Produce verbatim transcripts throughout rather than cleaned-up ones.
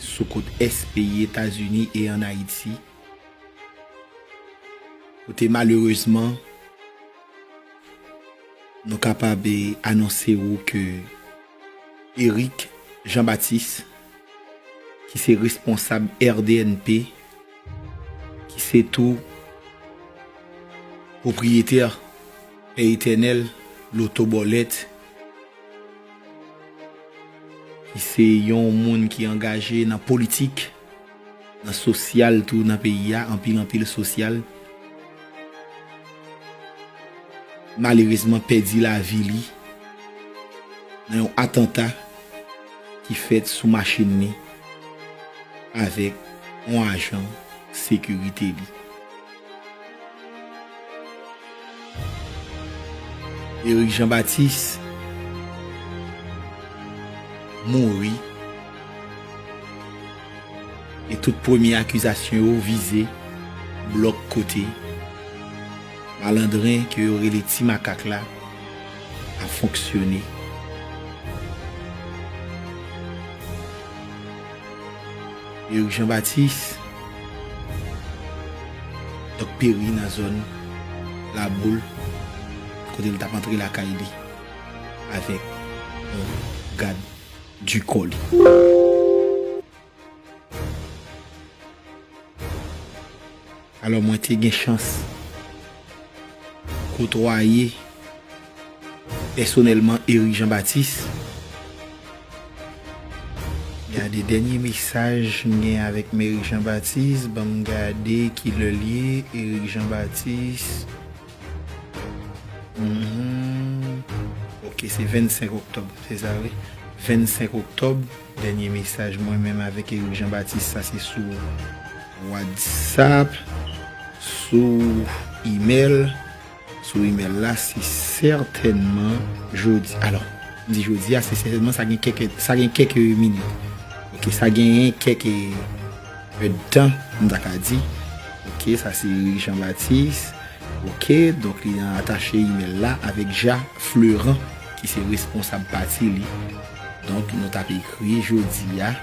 sou kot ès peyi Etazini e ann Ayiti, kote malerezman, nou kapab, e, anonse w ke Eric Jean Baptiste, ki se responsab R D N P, ki se tou pwopriyetè Pè Etènèl, Loto Bòlèt, ki se yon moun ki angaje nan politik, nan sosyal tou nan peyi a, anpil, anpil sosyal, malerezman pèdi lavi li nan yon atanta ki fèt sou machin li avèk yon ajan sekirite li. Eric Jean Baptiste mouri e tout premye akizasyon yo vize blòk kote malandren ke yo rele Ti Makak la ap fonksyone. Eric Jean Baptiste, Dòk Peri nan zòn Laboul, kote l t ap antre lakay li avèk yon gad di kò li. Alò, mwen te gen chans kotwaye pèsonèlman Eric Jean Baptiste. Gade dènye mesaj m gen avèk Eric Jean Baptiste. Ban m gade kilè l ye, Eric Jean Baptiste. Mhm. Ok, se vennsenk oktòb, se sa, wi. Vennsenk oktòb, dènye mesaj mwen menm avèk Eric Jean Baptiste, sa se sou WhatsApp, sou imèl. Sou imèl la, se sètènman jodi. Alò, m di jodi a, se sètènman, sa gen kèk, sa gen kèk minit. Ok, sa genyen kèk èdtan, m ta ka di. Ok, sa se Eric Jean Baptiste. Ok, donk li atache imèl la avèk Ja Fleurant, ki se responsab pati li. Donk, nou t ap ekri jodi a,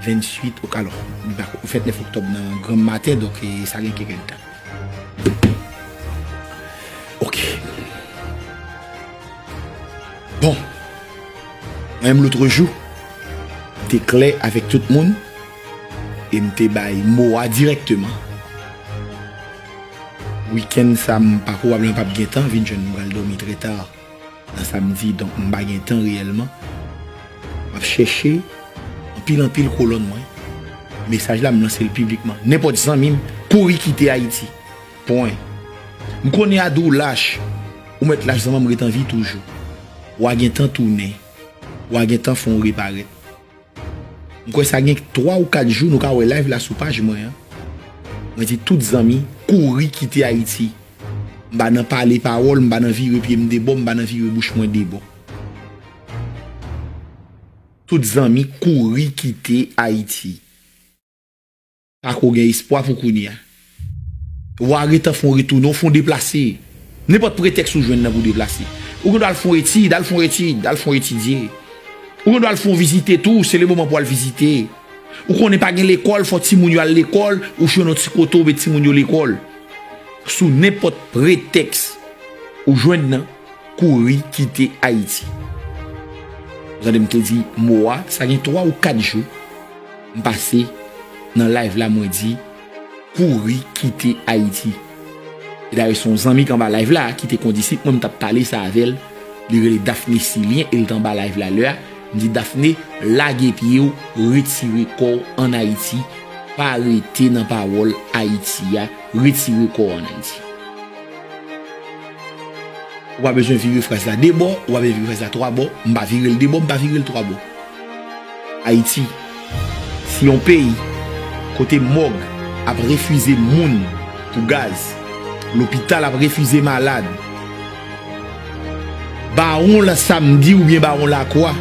venntuit ok, alò, li pa, vennèf oktòb nan granm maten, donk, e, sa gen kèk èdtan. Ok. Bon. Mwen menm, lotrejou, m te klè avèk tout moun e m te bay mo a dirèkteman. Wikenn sa, m pa, pwobableman p ap gen tan, vin jwenn m pral dòmi trè ta nan samdi, donk m pa gen tan reyèlman. M ap chèche anpil, anpil kolòn mwen. Mesaj la, m lanse l piblikman. Nenpòt zanmi m, kouri kite Ayiti. Pwen. M konnen a di w lach, ou mèt lach, zanmi m, ret an vi toujou. W a gen tan tounen. W a gen tan fè w reparèt. M kwè sa gen twa ou kat jou nou ka wè live la sou paj mwen an. Mwen di tout zanmi, kouri kite Ayiti. M pa nan pale pawòl, m pa nan vire pye m de bò, m pa nan vire bouch mwen de bò. Tout zanmi, kouri kite Ayiti. Pa ko gen espwa pou kounye a. W a ret an fè w retounen, w fè w deplase. Nenpòt pretèks ou jwenn nan pou deplase. Ou gen dwa al fè w etid, al fè w etid, al fè w etidye. Ou gen dwa al fè w vizite tou, se le moman pou al vizite. Ou konnen pa gen lekòl, fò timoun yo al lekòl, ou jwenn yon ti kote ou met timoun yo lekòl. Sou nenpòt pretèks ou jwenn nan, kouri kite Ayiti. Ou tande m te di mo a, sa gen twa ou kat jou m pase nan live la, mwen di, kouri kite Ayiti. E dayè, se yon zanmi k anba live la ki te kondisit mwen, m t ap pale sa avè l. Li rele Daphné Silien e l t anba live la lè a. M di, Daphné, lage pye w, retire kò w ann Ayiti. Pa rete nan pawòl Ayiti a, retire kò w ann Ayiti. Ou pa bezwen vire fraz la de bò, ou pa bezwen vire fraz la twa bò. M pa vire l de bò, m pa vire l twa bò. Ayiti, se yon peyi kote mòg ap refize moun pou gaz, lopital ap refize malad. Bawon la Samdi oubyen bawon Lakwa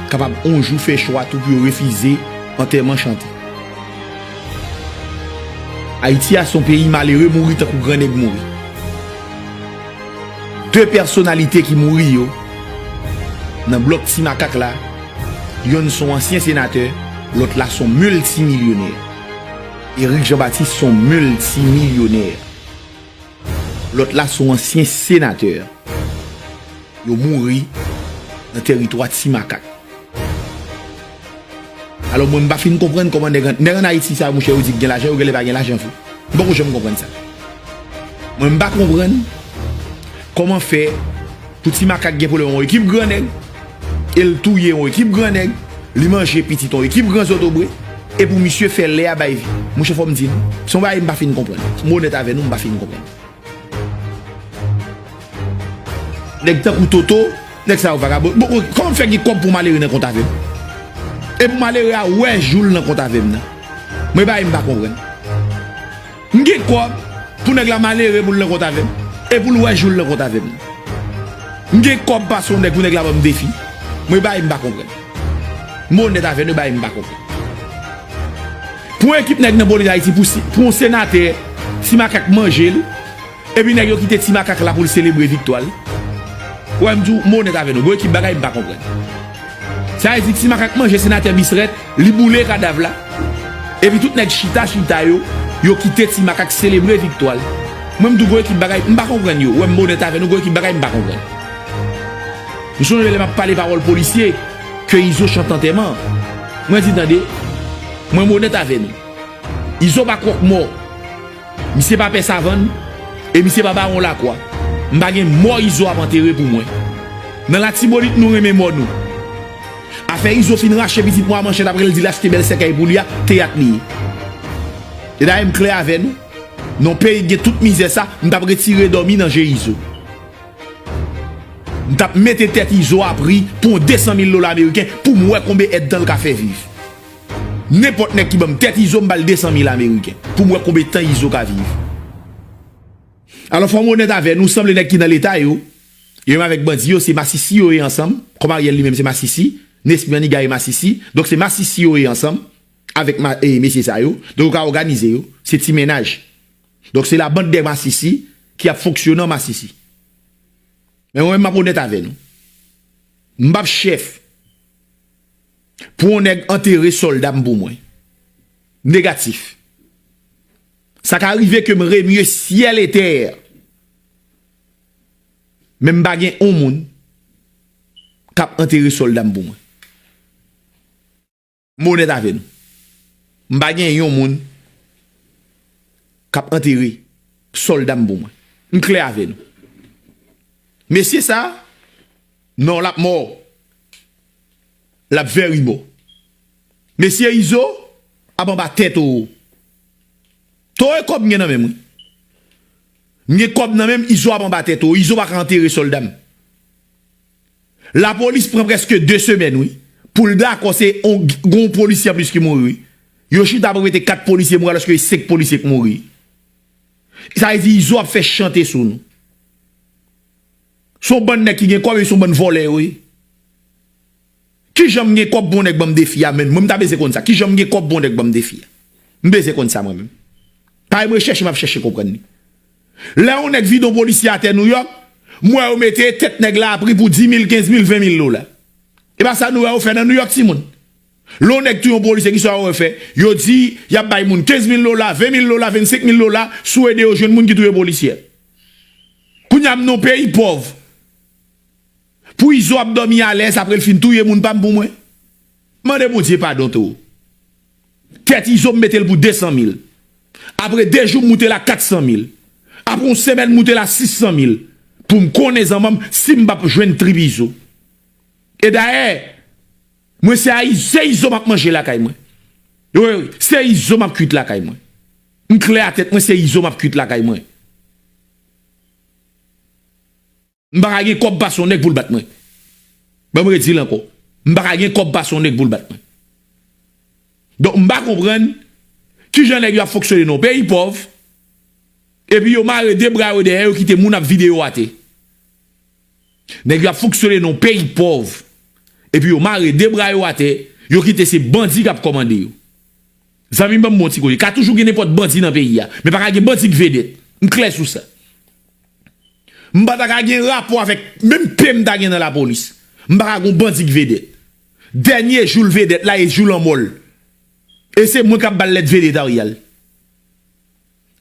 kapab on jou fè chwa tou pou yo refize antèman chante. Ayiti a se yon peyi malere mouri tankou gran nèg mouri. De pèsonalite ki mouri yo nan blòk Ti Makak la, yonn se yon ansyen senatè, Lòt la se yon miltimilyonè. Eric Jean Baptiste se yon miltimilyonè. Lòt la se yon ansyen senatè. Yo mouri nan tèritwa Ti Makak. Alò, mwen, m pa fin konprann kòman nèg an, nèg ann Ayiti sa yo, monchè, yo di k gen lajan, yo genlè pa gen lajan vre. M poko janm konprann sa. Mwen, m pa konprann kòman fè pou Ti Makak gen pwoblèm yon ekip gran nèg, e l touye yon ekip gran nèg, li manje pitit yon ekip gran zotobre, e pou misye fè lè a bay vi. Monchè, fò m di nou, se yon bagay m pa fin konprann. M onèt avè nou, m pa fin konprann. Nèg tankou Toto, nèg sa yo vagabon. Bon, kòman m fè gen kòb pou malere nan kont avè m? E pou malere a wè jou l nan kont avè m nan. Mwen, bagay m pa konprann. M gen kòb pou nèg la malere pou l nan kont avè m. E pou l wè jou l nan kont avè m nan. M gen kòb pase yon nèg pou nèg la ban m defi. Mwen, bagay m pa konprann. M onèt avè nou, bagay m pa konprann. Pou yon ekip nèg nan Boni Dayiti, pou, si- pou yon senatè, Ti Makak manje l, epi nèg yo kite Ti Makak la pou l selebre viktwa l. Wè, m di w, m onèt avè nou, gon ekip bagay m pa konprann. Sa vle di Ti Makak manje senatè Bisrèt, li boule kadav la. Epi tout nèg chita, chita yo, yo kite Ti Makak selebre viktwa l. Mwen, m di w, gon ekip bagay m pa konprann yo. Wè, m onèt avè nou, gon ekip bagay m pa konprann. M sonje lè m ap pale pawòl polisye, ke Izo chante antèman. Mwen di, tande, mwen, m onèt avè nou. Izo pa kwòk mò. Misye pa pè savann, e misye pa bawon lakwa. M pa gen mò Izo ap antere pou mwen. Nan Latibonit, nou renmen mò nou. Afè Izo fin rache pitit mwen a manchèt apre l di l achte bèl sèkèy pou li a, teyat li ye. E dayè, m klè avè nou, nan yon peyi k gen tout mizè sa, m t ap retire dòmi nan je Izo. M t ap mete tèt Izo a pri pou yon de san mil dola ameriken pou m wè konbyen èdtan l ka fè viv. Nenpòt nèg ki ban m tèt Izo, m ba l de san mil ameriken pou m wè konbyen tan Izo ka viv. Alò, fò m onèt avè nou, sanble nèg ki nan Leta yo, yo menm avèk bandi yo, se masisi yo ye ansanm, kòm Ariel li menm se masisi, Nesmy Maniga ye masisi, donk se masisi yo ye ansanm avèk ma, e, mesye sa yo, donk yo ka òganize yo, se ti mennaj. Donk se la bande des masisi ki ap fonksyone an masisi. Men mwen menm m ap onèt avè nou. M p ap chèf pou yon nèg antere sòlda m pou mwen. Negatif. Sa ka rive ke m remye syèl e tè, men m pa gen yon moun k ap antere sòlda m pou mwen. M onèt avè nou. M pa gen yon moun k ap antere sòlda m pou mwen. M klè avè nou. Mesye sa, non, l ap mò. L ap very mò. Mesye Izo ap anba tè towo. Towo e kòb m gen nan men m, wi. M gen kòb nan men m, Izo ap anba tè towo. Izo pa ka antere sòlda m. Lapolis pran prèske de semèn, wi, pou l dakò se on, gon polisye anplis ki mouri, wi. Yo chita pou mete kat polisye mouri alòske se senk polisye k mouri. Sa vle di Izo ap fè chante sou nou. Se yon bann nèg ki gen kòb, e se yon bann vòlè yo ye. Kijan m gen kòb pou yon nèg ban m defi a, menm? Mwen, m ta bezwen konn sa. Kijan m gen kòb pou yon nèg ban m defi a? M bezwen konn sa, mwen menm. Parèy mwen chèche, m ap chèche konprann li. Lè yon nèg vide yon polisye atè Nouyòk, m wè yo mete tèt nèg la a pri pou dis mil, kenz mil, ven mil dola. E pa sa nou wè yo fè nan Nouyòk, timoun? Lè yon nèg touye yon polisye, kisa yo fè? Yo di y ap bay moun kenz mil dola, ven mil dola, vennsenk mil dola, si w ede yo jwenn moun ki touye polisye a. Kounye a m nan yon peyi pòv. Pou Izo ap dòmi alèz apre l fin touye moun pa m pou mwen. Mande Bondye padon tou. Tèt Izo m mete l pou de san mil. Apre de jou m moute l a kat san mil. Apre yon semèn m moute l a sis san mil. Pou m konnen zanmanm si m p ap jwenn trip Izo. E dayè, mwen se a Iz-, se Izo m ap manje lakay mwen. Wi, wi, se Izo m ap kuit lakay mwen. M klè a tèt mwen, se Izo m ap kuit lakay mwen. M pa ka gen kòb pase yon nèg pou l bat mwen. Ban m redi l ankò. M pa ka gen kòb pase yon nèg pou l bat mwen. Donk, m pa konprann kijan nèg yo ap fonksyone nan yon peyi pòv, epi yo mare de bra yo dèyè, yo kite moun ap vide yo atè. Nèg yo ap fonksyone nan yon peyi pòv, epi yo mare de bra yo atè, yo kite se bandi k ap kòmande yo. Zanmi m, ban m bon ti koze. Ka toujou gen nenpòt bandi nan peyi a, men pa ka gen bandi k vedèt. M klè sou sa. M pa ta ka gen rapò avèk menm pe m ta gen nan lapolis. M pa ka gon bandi k vedèt. Dènye jou l vedèt la e jou lanmò l. E se mwen k ap ba l lèt vedetarya l.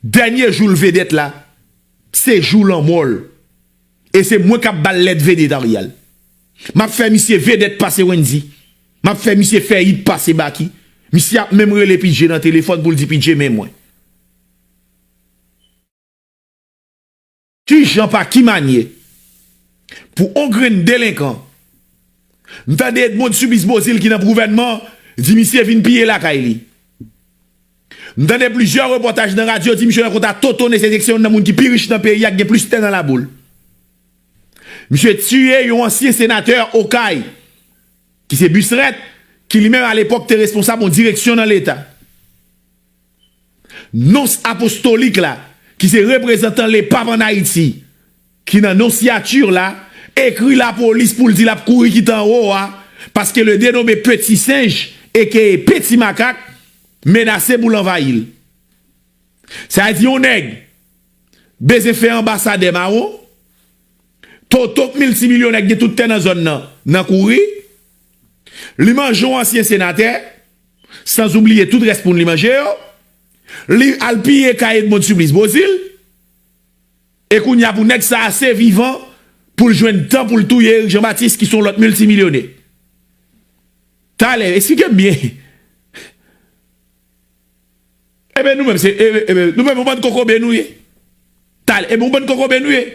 Dènye jou l vedèt la, se jou lanmò l. E se mwen k ap ba l lèt vedetarya l. M ap fè misye vedèt pase Wendyy. M ap fè misye fè it pase Baky. Misye ap menm rele P J nan telefòn pou l di P J men mwen. Ki jan, pa ki manyè pou on grenn delenkan, m tande Edmonde Supplice Beauzile ki nan gouvènman di misye vin piye lakay li. M tande plizyè repòtaj nan radyo di misye rankontre Toto Nez se te youn nan moun ki pi rich nan peyi a, ki gen plis tè nan labou l. Misye tiye yon ansyen senatè Okay, ki se Busseret, ki li menm alepòk te responsab yon direksyon nan Leta. Nons apostolik la, ki se reprezantan Lepap ann Ayiti, ki nan nonsiyati la, ekri lapolis pou l di l ap kouri kite anwo a, paske le denome Peti Senj, aka Peti Makak, menase pou l anvayi l. Sa vle di yon nèg bezwen fè anbasadè mawon, Toto k miltimilyonè k gen tout tè nan zòn nan, nan kouri, li manje yon ansyen senatè, sanzoubliye tout rès moun li manje yo, li al piye kay Edmonde Supplice Beauzile, e kounye a pou nèg sa a se vivan pou l jwenn tan pou l touye Eric Jean Baptiste ki se yon lòt miltimilyonè. Talè, eksplike m byen. Ebyen nou menm, se, ebyen, ebyen, nou menm, yon bann kokobe nou ye. Talè, ebyen, yon bann kokobe nou ye.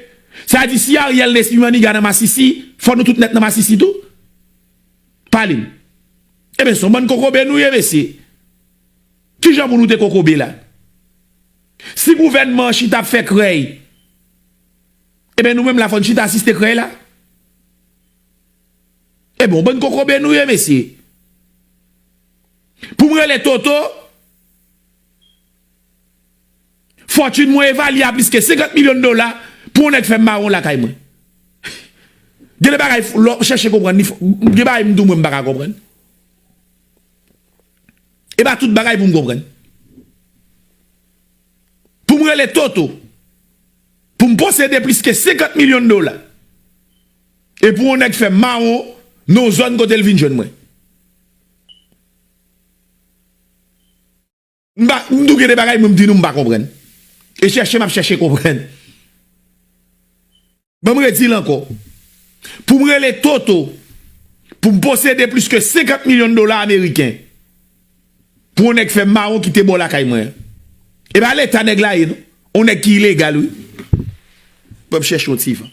Sa di si Ariel Nesmy Maniga nan masisi, fò nou tout nèt nan masisi tou. Pale m. Ebyen, se yon bann kokobe nou ye, mesye. Kijan pou nou te kokobe la? Si gouvènman an chita ap fè krèy, ebyen, nou menm la, fò n chita asiste krèy la. Ebyen, yon bann kokobe nou ye, mesye. Pou m rele Toto, fòtin mwen evalye a plis ke senkant milyon dola pou yon nèg fè m mawon lakay mwen. Gen de bagay, lè w chèche konprann li, gen bagay m di w mwen m pa ka konprann. E pa tout bagay pou m konprann. Pou m rele Toto, pou m posede plis ke senkant milyon dola, e pou yon nèg fè m mawon nan yon zòn kote l vin jwenn mwen. M pa, m tou gen de bagay mwen m di nou m pa konprann. E chèche m ap chèche konprann. Ban m redi l ankò. Pou m rele Toto, pou m posede plis ke senkant milyon dola ameriken, pou yon nèg fè m mawon kite bò lakay mwen an. E pa Leta nèg la ye, non. Yon nèg ki ilegal, wi. Ban m chèche yon ti van.